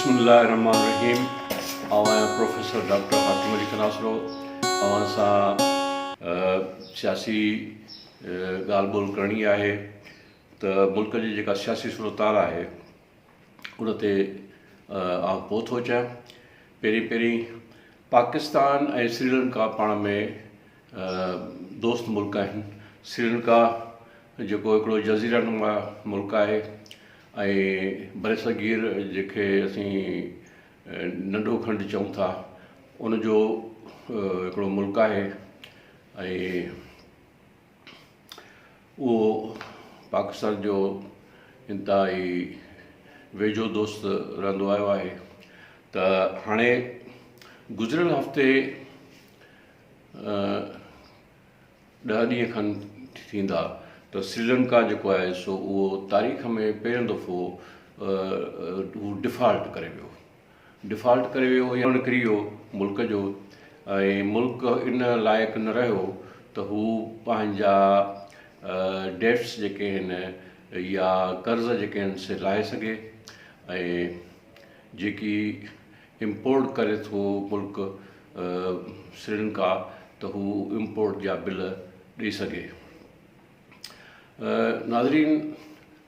بسم الله الرحمٰن الرحيم آئون آهيان پروفيسر ڊاڪٽر حاڪم علي خناسرو اوهان سان سياسي ڳالهه ٻولهه ڪرڻي آهي ته ملڪ جي جيڪا سياسي صورتحال آهي ان تي آئون پوء ٿو اچان پهرين پهرين پاڪستان ۽ سريلنڪا پاڻ ۾ دوست ملڪ آهن سريلنڪا جيڪو هڪڙو جزيره نما ملڪ آهي ۽ برصغير جنهن کي اسين ننڍو کنڊ چئون ٿا ان جو هڪڙو ملڪ آهي ۽ اهو پاڪستان جو انتهائي ويجهو دوست رهندو آيو آهي ته هاڻي گذريل هفتي ڏهه ڏينهن کن ٿيندا ته سريلنڪا جيڪو آهي سو اهو تاريخ ۾ پهريون دفعو هو ڊفالٽ ڪري ويو ڊفالٽ ڪري ويو يا نڪري ويو ملڪ جو ۽ ملڪ ان لائق نه رهيو ته هو پنهنجا ڊيٽس جيڪي آهن يا قرض جيڪي آهن سي لاهي سگهي ۽ جيڪي امپورٽ ڪري ٿو ملڪ سريلنڪا ته هو امپورٽ جا بل ڏئي سگهي. ناظرين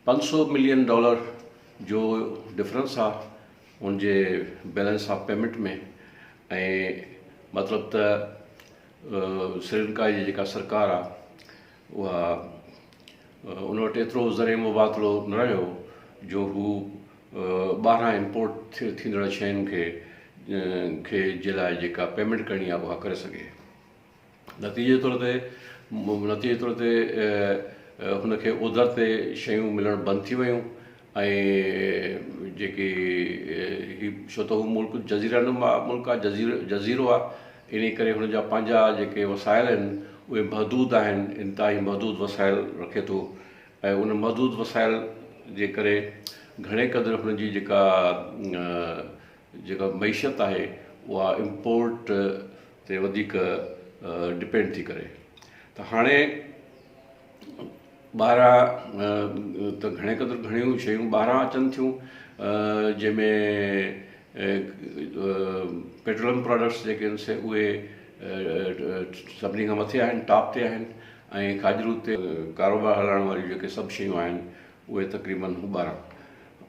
500 ملين ڊالر جو ڊفرنس آ ان جي بيلنس آف پيمنٽ ۾ ۽ مطلب ته سريلنڪا جي جيڪا سرڪار آ اها ان وٽ ايترو زرعي مبادلو نه رهيو جو هو ٻاهران امپورٽ ٿيندڙ شين کي کي جي لاء جيڪا پيمينٽ ڪرڻي آهي اها ڪري سگهي. نتيجي طور تي نتيجي طور تي هن کي اوڌر تي شيون ملڻ بند ٿي ويون ۽ جيڪي هي ڇو ته هو ملڪ جزيره نما ملڪ آهي جزيرو جزيرو آهي انهي ڪري هن جا پنهنجا جيڪي وسائل آهن اهي محدود آهن انتهائي محدود وسائل رکي ٿو ۽ ان محدود وسائل جي ڪري گهڻي قدر هن جي جيڪا جيڪا معيشت آهي اها امپورٽ تي وڌيڪ ڊپينڊ ٿي ڪري ته هاڻي ٻاهران ته گهڻي قدر گهڻيون شيون ٻاهران اچن ٿيون جنهن ۾ پيٽروليم پراڊڪٽس جيڪي آهن سي اهي سڀني کان مٿي آهن ٽاپ تي آهن ۽ کاڄرو تي ڪاروبار هلائڻ واريون جيڪي سڀ شيون آهن اهي تقريبن ٻاهران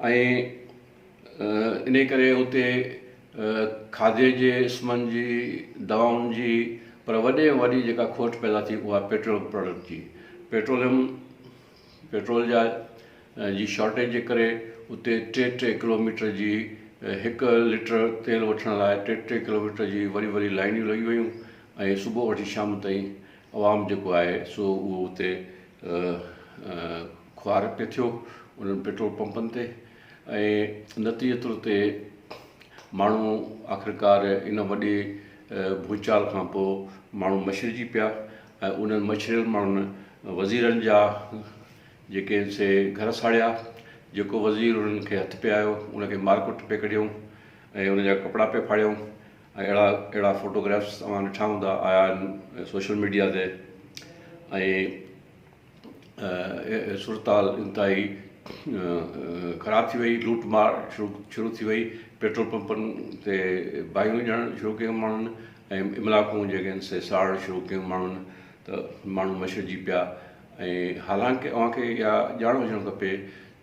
۽ انهي ڪري اتي کاڌي جي اسمن جي دوائن جي پر وڏي ۾ وڏي جيڪا کوٽ پيدا ٿي اها پيٽروليم پراڊڪٽ جي پيٽروليم پيٽرول جا جي شارٽيج جي ڪري اتي ٽي ٽي ڪلوميٽر جي هڪ ليٽر تيل وٺڻ لاء ٽي ٽي ڪلوميٽر جي وڏي وڏي لائنيون لڳي ويون ۽ صبح وٺي شام تائين عوام جيڪو آهي سو اهو اتي خوار پئي ٿيو انهن پيٽرول پمپن تي ۽ نتيجي طور تي ماڻهو آخرڪار ان وڏي ڀونچال کان پوء ماڻهو مڇرجي پيا ۽ انهن مڇريل ماڻهن وزيرن جا جيڪي آهن سي گهر ساڙيا، جيڪو وزير انهن کي هٿ پئي آيو ان کي مارڪٽ پئي ڪڍيائون ۽ ان جا ڪپڙا پئي ڦاڙيائون ۽ اهڙا اهڙا فوٽوگرافس اوهان ڏٺا هوندا آيا آهن سوشل ميڊيا تي ۽ صورتحال انتهائي خراب ٿي وئي لوٽ مار شروع شروع ٿي وئي پيٽرول پمپن تي باهيون ڏيڻ شروع ڪيون ماڻهن ۽ املاڪون جيڪي آهن سي ساڙڻ شروع ڪيون ماڻهن ته ماڻهو مڇرجي پيا ۽ حالانڪه اوهان کي اها ڄاڻ هجڻ کپي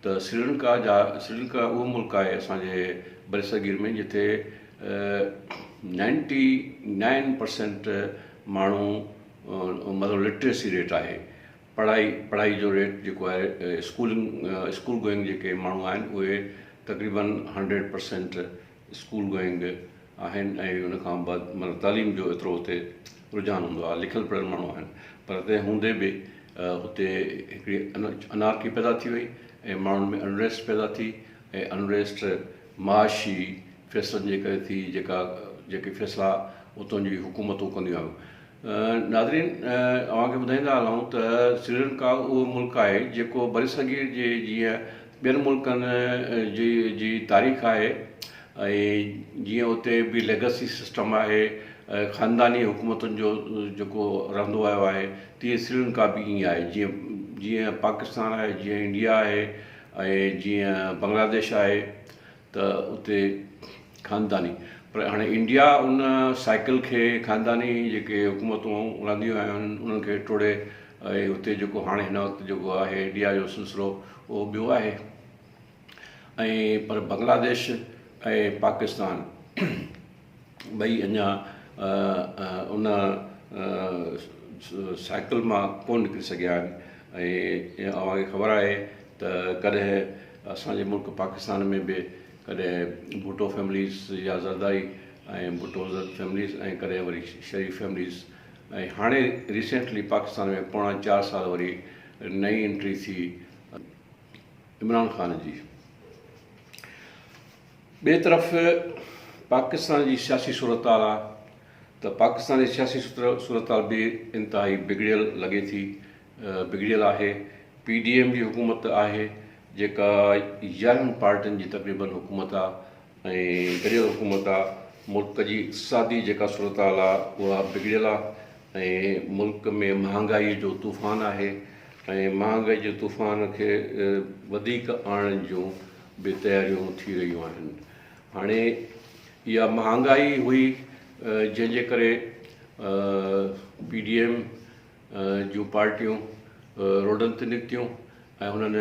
ته سريلنڪا جا سريلنڪا اهو ملڪ آهي اسان جي برصغير ۾ جتي نائنٽي نائن پرسينٽ ماڻهو مطلب لٽريسي ريٽ آهي پڙهائي پڙهائي جو ريٽ جيڪو آهي اسڪولنگ اسڪول گوئنگ جيڪي ماڻهو آهن اهي تقريبن هنڊريڊ پرسينٽ اسڪول گوئنگ آهن ۽ ان کان بعد مطلب تعليم جو ايترو اتي رجحان هوندو آهي لکيل پڙهيل ماڻهو آهن پر تنهن هوندي به اتي هڪڙي انارڪي پيدا ٿي وئي ۽ ماڻهن ۾ انريسٽ پيدا ٿي ۽ انريسٽ معاشي فيصلن جي ڪري ٿي جيڪا جيڪي فيصلا اتان جي حڪومتون ڪنديون آيون ناظرين اوهان کي ٻڌائيندا هلون ته سريلنڪا اهو ملڪ آهي جيڪو برصغير جي جيئن ٻين ملڪن جي جي تاريخ آهي ۽ جيئن اتي به ليگسي سسٽم آهي خانداني حڪومتن جو جيڪو رهندو آيو آهي تيئن سريلنڪا به ائين آهي جيئن جيئن پاڪستان آهي جيئن انڊيا آهي ۽ جيئن بنگلاديش آهي. ته اتي خانداني پر هاڻي انڊيا ان سائيڪل کي خانداني جيڪي حڪومتون هلنديون آيون آهن انهن کي ٽوڙي ۽ اتي جيڪو هاڻي هن وقت جيڪو آهي انڊيا جو سلسلو اهو ٻيو آهي ۽ پر بنگلاديش ۽ پاڪستان ٻئي اڃا ان سائيڪل مان ڪونه نڪري سگهيا آهن ۽ اوهان کي خبر آهي ته ڪڏهن اسان جي ملڪ پاڪستان ۾ به ڪڏهن ڀٽو فيمليز يا زرداري ۽ ڀٽو فيمليز ۽ ڪڏهن وري شريف فيمليز ۽ هاڻي ريسينٽلي پاڪستان ۾ پوڻا چار سال وري نئين انٽري ٿي عمران خان جي. ٻئي طرف پاڪستان جي سياسي صورتحال آ ته پاڪستان جي سياسي صورتحال به انتهائي بگڙيل لڳي ٿي بگڙيل آهي پي ڊي ايم جي حڪومت آهي جيڪا 11 پارٽين جي تقريبن حڪومت آ ۽ گڏيل حڪومت آ ملڪ جي اقتصادي جيڪا صورتحال آ اها بگڙيل آ ۽ ملڪ ۾ مهانگائي جو طوفان آهي ۽ مهانگائي جي طوفان کي وڌيڪ آڻڻ جون به تياريون ٿي رهيون آهن. هاڻي اها مهانگائي هئي جنهن جي ڪري پي ڊي ايم جون پارٽيون روڊن تي نڪتيون ۽ هنن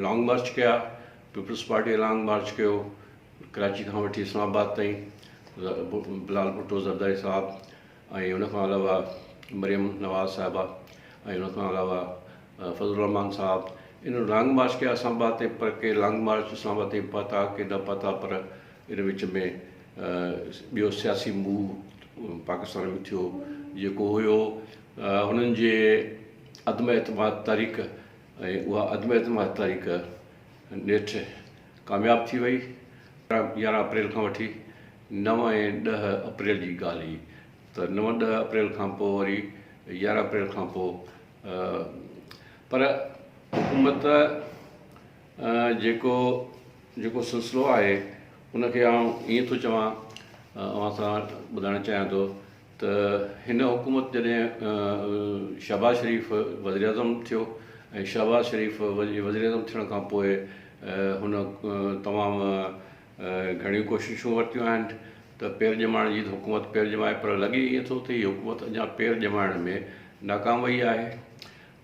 لانگ مارچ ڪيا، پيپلز پارٽي لانگ مارچ ڪيو ڪراچي کان وٺي اسلام آباد تائين بلال ڀٽو زرداري صاحب ۽ ان کان علاوه مريم نواز صاحبه ۽ ان کان علاوه فضل الرحمان صاحب انهن لانگ مارچ ڪيا اسلام آباد تائين پر ڪي لانگ مارچ اسلام آباد تائين پهتا ڪي نه پهتا پر ان وچ ۾ ٻيو سياسي موو پاڪستان ۾ ٿيو جيڪو هيو هنن جي عدم اعتماد تحريڪ ۽ اها عدم اعتماد تحريڪ نيٺ ڪامياب ٿي وئي 11 اپريل کان وٺي 9 ۽ 10 اپريل جي ڳالهه هئي ته 9 10 اپريل کان پوء وري 11 اپريل کان پوء پر حڪومت جيڪو جيڪو سلسلو آهي ان کي آئون ائين ٿو چوان اوهان سان ٻڌائڻ چاهيان ٿو ته هن حڪومت جڏهن شهباز شريف وزيراعظم ٿيو ۽ شهباز شريف وزيراعظم ٿيڻ کان پوء هن تمام گهڻيون ڪوششون ورتيون آهن ته پير ڄمائڻ جي ته حڪومت پير ڄمائي پر لڳي ائين ٿو ته هي حڪومت اڃا پير ڄمائڻ ۾ ناڪام وئي آهي.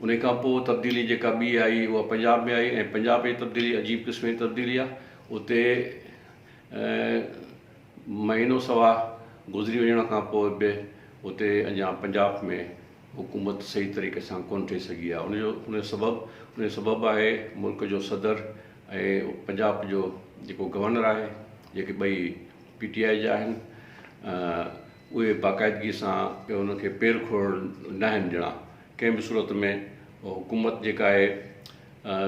انهي کان پوء تبديلي جيڪا ٻي آئي اها پنجاب ۾ آئي ۽ پنجاب جي تبديلي عجيب قسم جي تبديلي آهي اتي مهينو سوا گذري وڃڻ کان پوء به اتي اڃا پنجاب ۾ حڪومت صحيح طريقي سان ڪونه ٺهي سگهي آهي ان جو ان جو سبب ان جو سبب آهي ملڪ جو صدر ۽ پنجاب جو جيڪو گورنر آهي جيڪي ٻئي پي ٽي آء جا آهن اهي باقاعدگي سان ان کي پير کوڙڻ ناهن ڏيڻا ڪنهن به صورت ۾ حڪومت جيڪا آهي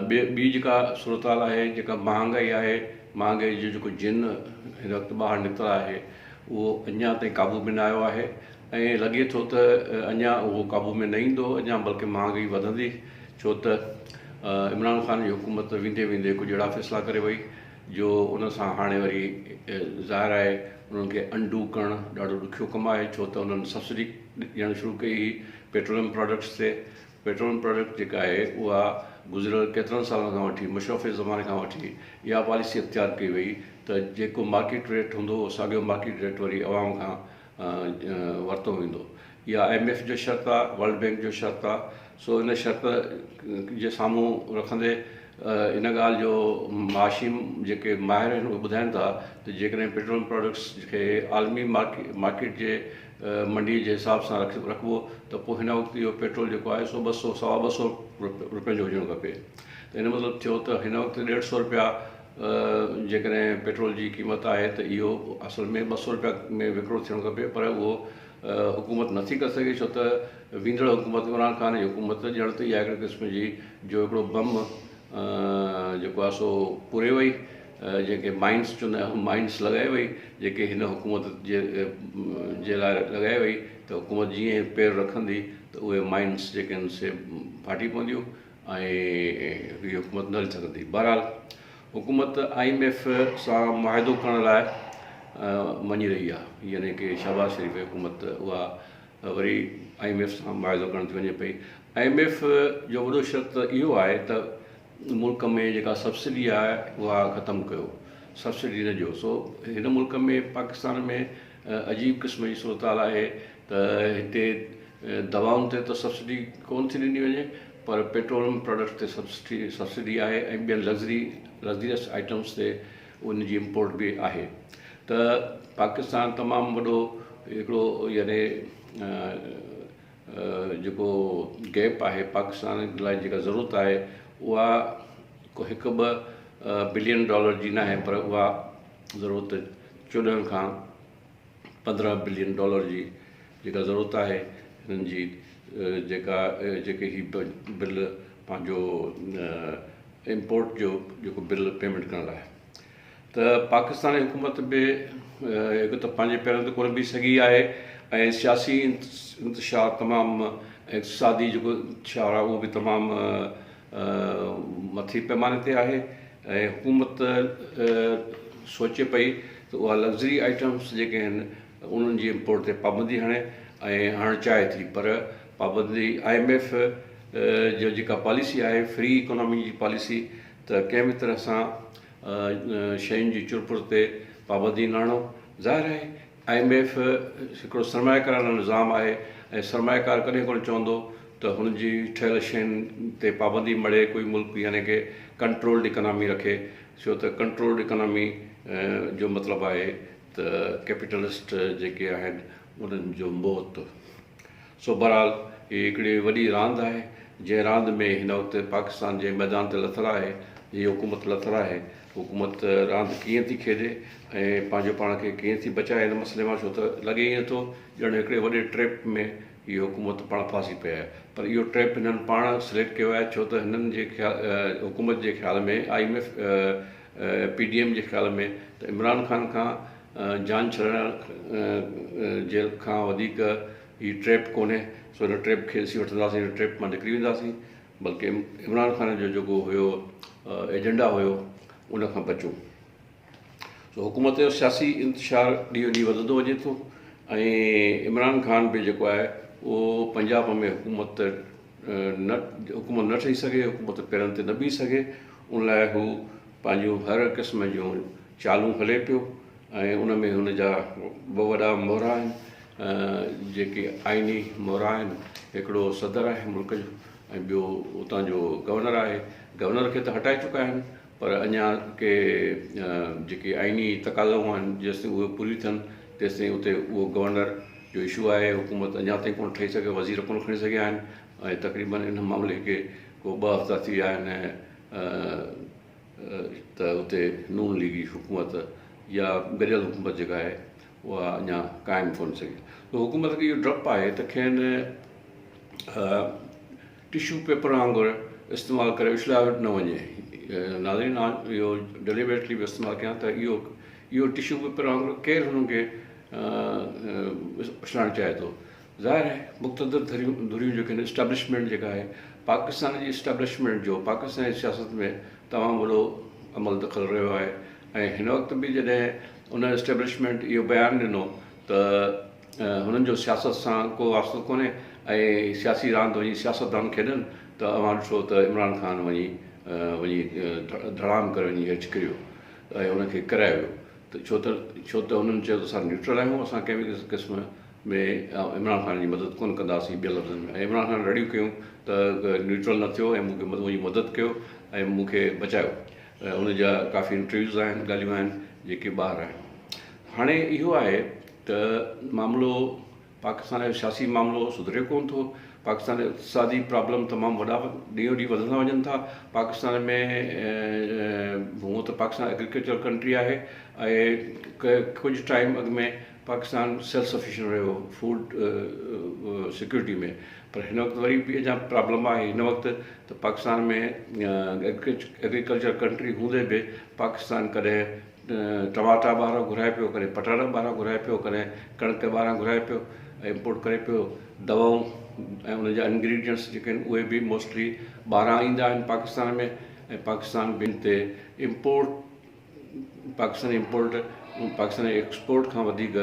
ٻي ٻي جيڪا صورتحال آهي جيڪا مهانگائي آهي مهانگائي جو جيڪو جن هن وقت ٻاهر نڪتل آهي اهو اڃا تائين قابو ۾ نه آيو آهي ۽ لڳي ٿو ته اڃا اهو قابو ۾ نه ايندو اڃا بلڪه مهانگائي وڌندي ڇو ته عمران خان جي حڪومت ويندي ويندي ڪجهه اهڙا فيصلا ڪري وئي جو ان سان هاڻي وري ظاهر آهي انهن کي انڊو ڪرڻ ڏاڍو ڏکيو ڪم آهي ڇو ته انهن سبسڊي ڏيڻ شروع ڪئي هئي پيٽروليم پراڊڪٽس تي پيٽروليم پراڊڪٽ جيڪا آهي اها گذريل ڪيترن سالن کان وٺي مشرف جي زماني کان وٺي اها پاليسي اختيار ڪئي وئي ته جيڪو مارڪيٽ ريٽ هوندو اهو ساڳيو مارڪيٽ ريٽ وري عوام کان ورتو ويندو. اها I M F جو شرط آ، ورلڊ بينڪ جو شرط آ، سو ان شرط جي سامهون رکندي ان ڳالهه جو معاشي جيڪي ماهر آهن اهي ٻڌائين ٿا ته جيڪڏهن پيٽروليم پراڊڪٽس کي عالمي مارڪيٽ جي منڊي جي حساب سان رکبو ته پوء هن وقت اهو پيٽرول جيڪو آهي سو ٻه سو سوا ٻه سو روپين جو هجڻ کپي ته ان مطلب ٿيو ته هن وقت ڏيڍ سو روپيا جيڪڏهن پيٽرول جي قيمت آهي ته اهو اصل ۾ 200 رپيا ۾ وڪرو ٿيڻ کپي پر اهو حڪومت نٿي ڪري سگهي ڇو ته ويندڙ حڪومت عمران خان جي حڪومت ڄڻ ته اها هڪڙي قسم جي جو هڪڙو بم جيڪو آهي سو پوري وئي جنهن کي مائنس چوندا آهيون مائنس لڳائي وئي جيڪي هن حڪومت جي جي لاء لڳائي وئي ته حڪومت جيئن پير رکندي ته اهي مائنس جيڪي آهن سي ڦاٽي پونديون ۽ هي حڪومت نه هلي سگهندي. بهرحال حڪومت I M F سان معاهدو ڪرڻ لاء مڃي رهي آهي يعني ڪي شهباز شريف جي حڪومت اها وري I M F سان معاهدو ڪرڻ ٿي وڃي پئي. I M F جو وڏو شرط اهو آهي ته ملڪ ۾ جيڪا سبسڊي آهي اها ختم ڪيو، سبسڊي نه ڏيو. سو هن ملڪ ۾ پاڪستان ۾ عجيب قسم جي صورتحال آهي ته هتي دوائن تي ته سبسڊي ڪونه ٿي ڏني وڃي پر پيٽروليم پراڊڪٽس تي سبسڊي سبسڊي آهي ۽ ٻين لگزري لگزريس آئٽمس تي ان جي امپورٽ به آهي ته پاڪستان تمام وڏو هڪڙو يعني جيڪو گيپ آهي پاڪستان لاء جيڪا ضرورت آهي اها ڪو هڪ ٻه بلين ڊالر جي ناهي پر اها ضرورت 14 کان 15 بلين ڊالر جي جيڪا ضرورت آهي هنن جي جيڪا جيڪي هي بل پنهنجو امپورٽ جو جيڪو بل پيمينٽ ڪرڻ لاء ته پاڪستاني حڪومت به هڪ ته پنهنجي پيرن تي ڪونه بيهي سگهي آهي ۽ سياسي انتشار تمام اقتصادي جيڪو انتشار آهي اهو به تمام مٿي پيماني تي آهي ۽ حڪومت سوچي پئي ته اها لگزري آئٽمس جيڪي آهن انهن جي امپورٽ تي پابندي هڻي ۽ هڻڻ چاهي ٿي پر پابندي I M F جو جيڪا پاليسي آهي فري اڪانامي جي پاليسي ته ڪنهن به طرح سان شين جي چرپر تي پابندي نه هڻو. ظاهر آهي I M F هڪڙو سرمائيڪارانه نظام آهي ۽ سرمائيڪار ڪڏهن ڪونه چوندو ته هن جي ٺهيل شين تي پابندي مڙهي ڪوئي ملڪ يعني ڪي ڪنٽرولڊ اڪانامي رکي ڇو ته ڪنٽرولڊ اڪانامي جو مطلب آهي ته ڪيپيٽلسٽ جيڪي آهن انهن جو موت. سو بهرحال هي هڪڙي وڏي راند آهي جنهن راند ۾ هن وقت پاڪستان جنهن ميدان تي لٿل آهي هي حڪومت لٿل آهي حڪومت راند ڪيئن ٿي کيڏي ۽ پنهنجو پاڻ کي ڪيئن ٿي بچائي هن مسئلي مان ڇو ته لڳي ائين ٿو ڄڻ هڪڙي وڏي ٽريپ ۾ هي حڪومت پاڻ ڦاسي پئي آهي پر اهو ٽريپ هنن پاڻ سليڪٽ ڪيو آهي ڇو ته هنن جي حڪومت جي خيال ۾ I M F P D M جي خيال ۾ ته عمران خان کان جان ڇڏائڻ جي کان وڌيڪ هي ٽريپ ڪونهي سو هن ٽريپ کي اسين وٺنداسين هن ٽريپ مان نڪري وينداسين بلڪه عمران خان جو جيڪو هيو ايجنڊا هيو ان کان بچو. سو حڪومت جو سياسي انتشار ڏينهون ڏينهن وڌندو وڃي ٿو ۽ عمران خان به جيڪو آهي اهو پنجاب ۾ حڪومت نه حڪومت نه ٺهي سگهي حڪومت پيرن تي نه بيهي سگهي ان لاء هو پنهنجون هر قسم جون چالون هلي پيو ۽ ان ۾ هن جا ٻه وڏا مهرا آهن جيڪي آئيني مهرا آهن هڪڙو صدر آهي ملڪ جو ۽ ٻيو اتان جو گورنر آهي گورنر کي ته هٽائي چڪا آهن پر اڃا ڪي جيڪي آئيني تقاضائون آهن جيستائين اهي پوريون ٿين تيستائين اتي اهو گورنر جو اشو آهي حڪومت اڃا تائين ڪونه ٺهي سگهي وزير ڪونه کڻي سگهيا آهن ۽ تقريبن ان معاملي کي ڪو ٻه هفتا ٿي ويا آهن ته اتي نون ليگي حڪومت يا گڏيل حڪومت جيڪا آهي اها اڃا قائم ڪونه سگهي ته حڪومت کي اهو ڊپ آهي ته کين ٽشو پيپر وانگر استعمال ڪري اڇلايو نه وڃي. ناظرين آئون اهو ڊيليبريٽلي به استعمال ڪيان ته اهو اهو ٽشو پيپر وانگر ڪير هنن کي اڇلائڻ چاهي ٿو. ظاهر آهي مقتدر ڌريون ڌريون جيڪي آهن اسٽيبلشمينٽ جيڪا آهي پاڪستان جي اسٽيبلشمينٽ جو پاڪستان جي سياست ۾ تمام وڏو عمل دخل رهيو آهي ۽ هن وقت به جڏهن ان اسٽيبلشمينٽ اهو بيان ڏنو ته هنن جو سياست سان ڪو واسطو ڪونهي ۽ سياسي راند وڃي سياستدان کيڏن ته اوهان ڏٺو ته عمران خان وڃي وڃي ڌڙام ڪري وڃي هيٺ ڪريو ۽ ان کي ڪرايو ويو ته ڇو ته ڇو ته هنن چيو ته اسان نيوٽرل آهيون اسان ڪنهن به قسم ۾ عمران خان جي مدد ڪونه ڪنداسين ٻين لفظن ۾ ۽ عمران خان رڙيون ڪيون ته نيوٽرل نه ٿيو ۽ مون کي منهنجي مدد ڪيو ۽ مون کي بچايو ان جا ڪافي انٽرويوز آهن ڳالهيون آهن جيڪي ٻاهر آهن هاڻي اهو آهي ته معاملو پاڪستان جو سياسي معاملو سڌري ڪونه ٿو پاڪستان جو اقتصادي پرابلم تمام وڏا ڏينهون ڏينهن وڌندا وڃن ٿا پاڪستان ۾ هونء ته پاڪستان ايگريڪلچر ڪنٽري آهي ۽ ڪجهه ٽائيم اڳ ۾ پاڪستان سيلف سفيشنٽ رهيو فوڊ سيڪيورٽي ۾ پر هن وقت وري به اڃا پرابلم آهي هن وقت ته پاڪستان ۾ ايگريڪلچر ڪنٽري هوندي به پاڪستان ڪڏهن ٽماٽا ٻاهران گهرائي پيو ڪڏهن پٽاٽا ٻاهران گهرائي پيو ڪڏهن ڪڻڪ ٻاهران گهرائي پيو امپورٽ ڪري پيو دوائون ۽ ان جا انگريڊينٽس جيڪي آهن اهي به موسٽلي ٻاهران ايندا آهن پاڪستان ۾ ۽ پاڪستان ٻين تي import Pakistani import Pakistani export کان وڌيڪ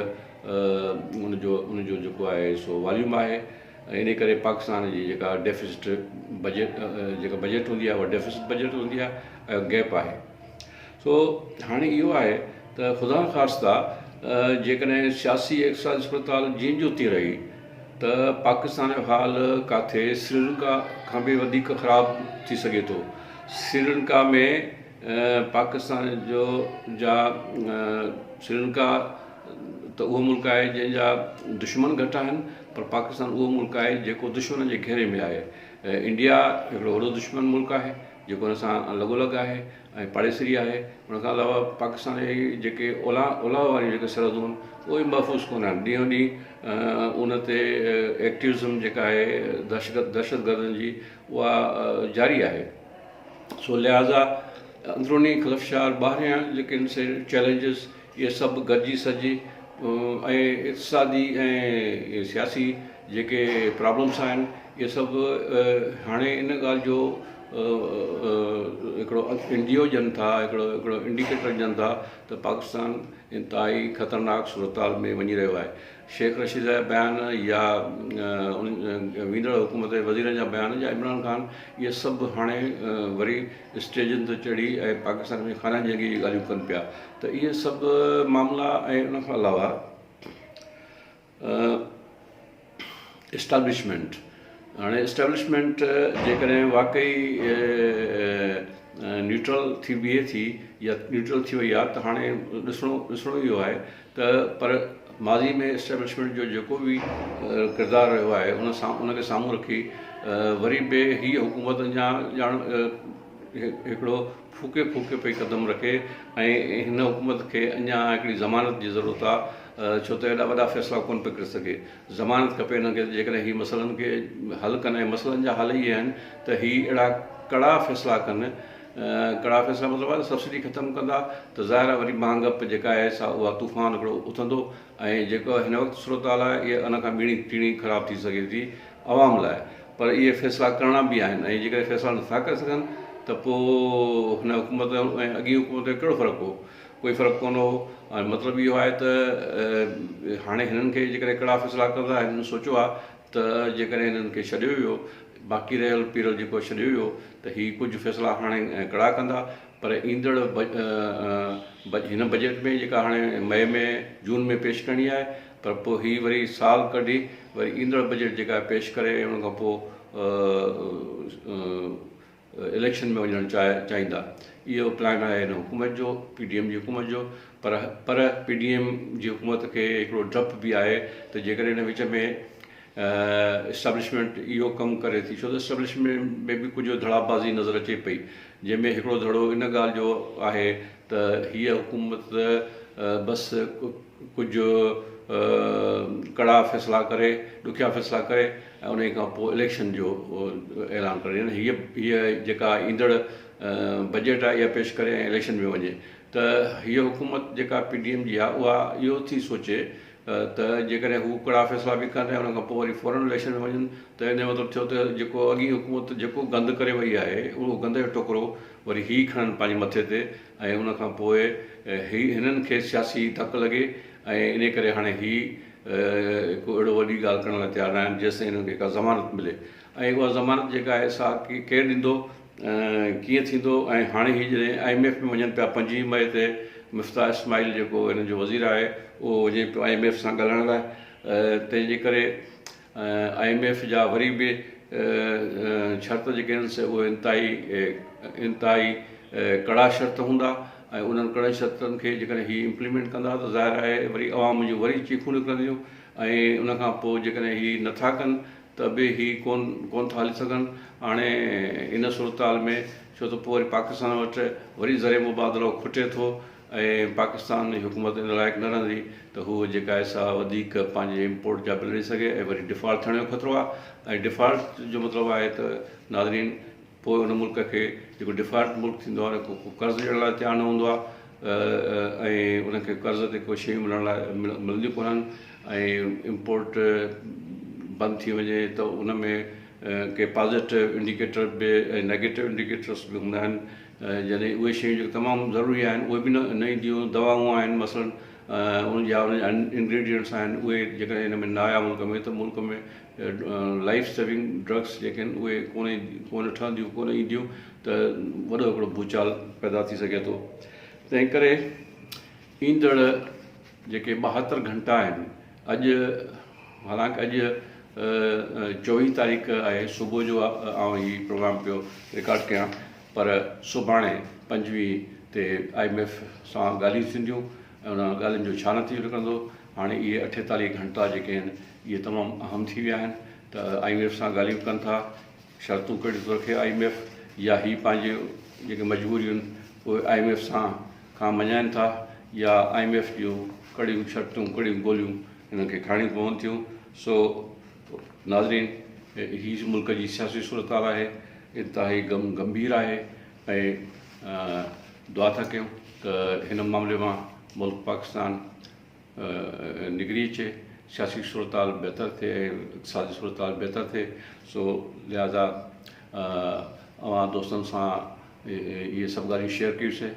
ان جو ان جو جيڪو آهي سو واليوم آهي ۽ انهي ڪري پاڪستان جي جيڪا ڊيفيسٽ بجيٽ جيڪا بجيٽ هوندي آهي اها ڊيفيسٽ بجيٽ هوندي آهي ۽ گيپ آهي. سو هاڻي اهو آهي ته خدانخواسته جيڪڏهن سياسي اقتصادي صورتحال جيئن جو تيئن رهي ته پاڪستان جو حال ڪاٿي سريلنڪا کان به وڌيڪ خراب ٿي سگهي ٿو. سريلنڪا ۾ پاڪستان جو جا سريلنڪا ته اهو ملڪ آهي جنهن جا دشمن گهٽ آهن پر پاڪستان اهو ملڪ آهي جيڪو دشمنن جي گهيري ۾ آهي. انڊيا هڪڙو وڏو دشمن ملڪ آهي جيڪو ان سان لڳو لڳ آهي ۽ پاڙيسري آهي. ان کان علاوه پاڪستان جي جيڪي اولهه واريون جيڪي سرحدون آهن اهي محفوظ ڪونه آهن. ڏينهون ڏينهن ان تي ايڪٽيوزم جيڪا آهي دهشتگردن جي اها جاري آهي. سو لهٰذا اندروني خلفشار ٻاهريان جيڪي آهن سي چئلينجز اهي سڀ گڏجي سڏجي ۽ اقتصادي ۽ سياسي جيڪي پرابلمس آهن اهي سڀ هاڻي ان ڳالهه جو هڪڙو انڊيو ڏين ٿا هڪڙو هڪڙو انڊيڪيٽر ڏين ٿا ته پاڪستان انتهائي خطرناڪ صورتحال ۾ وڃي رهيو آهي. شيخ رشيد جا بيان يا ويندڙ حڪومت جي وزيرن جا بيان يا عمران خان اهي سڀ هاڻي وري اسٽيجن تي چڙهي ۽ پاڪستان ۾ خانه جنگي جون ڳالهيون ڪن پيا ته اهي سڀ معاملا ۽ ان کان علاوه اسٽيبلشمينٽ هاڻي اسٽيبلشمينٽ جيڪڏهن واقعي نيوٽرل ٿي بيهي ٿي يا نيوٽرل ٿي وئي آهي ته هاڻي ڏسڻو ڏسڻو اهو آهي ته پر ماضي ۾ اسٽيبلشمينٽ جو جيڪو به ڪردار رهيو آهي ان سان ان کي سامهون رکي وري به هيء حڪومت اڃا ڄاڻ هڪڙو ڦوڪي ڦوڪي پئي قدم رکي ۽ هن حڪومت کي اڃا هڪڙي ضمانت جي ضرورت آهي ڇو ته ايڏا وڏا فيصلا ڪونه پئي ڪري سگهي ضمانت کپي هنن کي جيڪڏهن هي مسئلن کي حل ڪن ۽ مسئلن جا حل اهي آهن ته هي اهڙا ڪڙا فيصلا ڪن ڪڙا فيصلا مطلب آهي ته سبسڊي ختم ڪندا ته ظاهر آهي وري مهانگپ جيڪا آهي سا اها طوفان هڪڙو اٿندو ۽ جيڪو هن وقت صورتحال آهي اها ان کان ٻيڻي ٽيڻي خراب ٿي سگهي ٿي عوام لاء پر اهي فيصلا ڪرڻا به آهن ۽ جيڪڏهن فيصلا نٿا ڪري سگهن ته پوء هن حڪومت ۽ اڳين حڪومت ۾ ڪهڙو فرق هو؟ ڪوئي فرق ڪونه هو ۽ مطلب اهو آهي ته هاڻي هنن کي جيڪڏهن ڪهڙا فيصلا ڪندا هنن سوچيو آهي ته جيڪڏهن هنن کي ڇڏيو ويو باقي رهيل پيرل جيڪو ڇڏيو ويو ته هي ڪجهه فيصلا هاڻي ڪڙا ڪندا پر ايندڙ هن بجيٽ ۾ جيڪا هاڻي مئي ۾ جون ۾ پيش ڪرڻي آهي پر پوء هي وري سال ڪڍي وري ايندڙ بجيٽ جيڪا پيش ڪري ۽ ان کان پوء اليڪشن ۾ وڃڻ چاهيندا. اهو پلان آهي هن حڪومت جو، پي ڊي ايم جي حڪومت جو، پر پر پي ڊي ايم جي حڪومت کي هڪڙو ڊپ به آهي ته جيڪڏهن ان وچ ۾ اسٽيبلشمينٽ اهو ڪم ڪري ٿي ڇو ته اسٽيبلشمينٽ ۾ به ڪجهه ڌڙا بازي نظر اچي پئي جنهن ۾ هڪڙو ڌڙو ان ڳالهه جو آهي ته هيء حڪومت بس ڪجهه ڪڙا فيصلا ڪري ڏکيا فيصلا ڪري ۽ انهي کان پوء اليڪشن جو اعلان ڪري يعني هيء هيء جيڪا ايندڙ بجيٽ آهي اها پيش ڪري ۽ اليڪشن ۾ وڃي ته هيء حڪومت جيڪا پي ڊي ايم جي آهي اها اهو ٿي سوچي ته جيڪڏهن هو ڪڙا فيصلا به ڪن ۽ ان کان پوء وري فورن اليڪشن ۾ وڃن ته ان جو مطلب ٿيو ته جيڪو اڳين حڪومت جيڪو گند ڪري وئي آهي اهو گند جو ٽوڪرو وري هي کڻن پنهنجي مٿي تي ۽ ان کان پوء هي هنن کي سياسي ڌڪ لڳي ۽ انهي ڪري هاڻي هي ڪو اهڙو وڏي ڳالهه ڪرڻ لاء تيار ناهن جيستائين هنن کي ڪا ضمانت ملي ۽ اها ضمانت جيڪا آهي سا ڪير ڏيندو ڪيئن ٿيندو ۽ هاڻي هي جڏهن I M F ۾ وڃن پيا 25 مئي تي مفتاح اسماعيل جيڪو هنن جو وزير آهي اهو وڃي پيو I M F سان ڳالهائڻ لاء تنهن جي ڪري I M F جا وري به شرط جيڪي آهن سي اهي انتهائي انتهائي ڪڙا شرط هوندا ۽ انهن ڪڙن شرطن کي جيڪڏهن هي امپليمينٽ ڪندا ته ظاهر آهي وري عوام جون وري چيخون نڪرنديون ۽ ان کان پوء جيڪڏهن هي نٿا ڪن ته به هي ڪون ڪون ٿا هلي سگهن هاڻي ان صورتحال ۾ ڇو ته پوء وري پاڪستان وٽ وري زر مبادلو کٽي ٿو ۽ پاڪستان جي حڪومت ان لائق نه رهندي ته هوء جيڪا آهي سا وڌيڪ پنهنجي امپورٽ جا بل ڏئي سگهي ۽ وري ڊفالٽ ٿيڻ جو خطرو آهي ۽ ڊفالٽ جو مطلب آهي ته ناظرين پوء ان ملڪ کي جيڪو ڊفالٽ ملڪ ٿيندو آهي ان کي ڪو قرض ڏيڻ لاء تيار نه هوندو آهي ۽ ان کي قرض تي ڪو شيون ملڻ لاء ملنديون ڪونهن ۽ امپورٽ بند ٿي وڃي ته ان ۾ ڪي پازيٽو انڊيڪيٽر به ۽ نيگيٽو انڊيڪيٽرس به هوندا آهن يعني اهي شيون جيڪي تمام ضروري آهن اهي به نه اينديون دوائون آهن مثلاً ان جا ان جا انگريڊينٽس آهن اهي جيڪڏهن هن ۾ نه آيا ملڪ ۾ ته ملڪ ۾ لائف سيونگ ڊرگس جيڪي آهن اهي ڪونه ڪونه ٺهنديون ڪونه اينديون ته وڏو هڪڙو ڀوچال پيدا ٿي سگهي ٿو تنهن ڪري ايندڙ جيڪي 72 گهنٽا آهن اڄ حالانڪ اڄ 24 تاريخ آهي صبح جو آئون هي پروگرام پيو رڪارڊ ڪيان پر سڀاڻي 25 تي I M F سان ڳالهيون ٿينديون ۽ انهن ڳالهين جو ڇا نتيجو نڪرندو هاڻي اهي 48 گهنٽا جيڪي آهن اهي تمام اهم ٿي ويا آهن ته I M F سان ڳالهيون ڪن ٿا شرطون ڪهڙيون ٿو رکي I M F يا هي پنهنجي جيڪي مجبوريون اهي I M F سان کان مڃائين ٿا يا I M F جون ڪهڙيون شرطون ڪهڙيون گوليون هنن کي کائڻيون پون ٿيون سو ناظرين هي ملڪ جي سياسي صورتحال آهي انتهائي غم گنڀير آهي ۽ دعا ٿا ڪيون ته هن معاملي مان ملڪ پاڪستان نڪري اچي سياسي صورتحال بهتر ٿئي ۽ اقتصادي صورتحال بهتر ٿئي سو لهٰذا اوهان دوستن سان اهي سڀ ڳالهيون شيئر ڪيوسي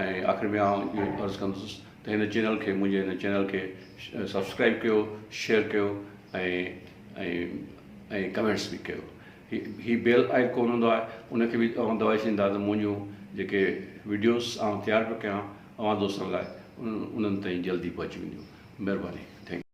۽ آخر ۾ آئون اهو عرض ڪندس ته هن چينل کي منهنجي هن چينل کي سبسڪرائب ڪيو شيئر ڪيو ۽ ۽ ۽ ڪمينٽس به ڪيو هي هي بيل آئيڪون هوندو آهي ان کي به اوهان دٻائي ڇڏيندا ته منهنجون جيڪي وڊيوز آئون تيار پيو ڪيان اوهان دوستن لاء انهن تائين جلدي پهچي وينديون مهرباني thank.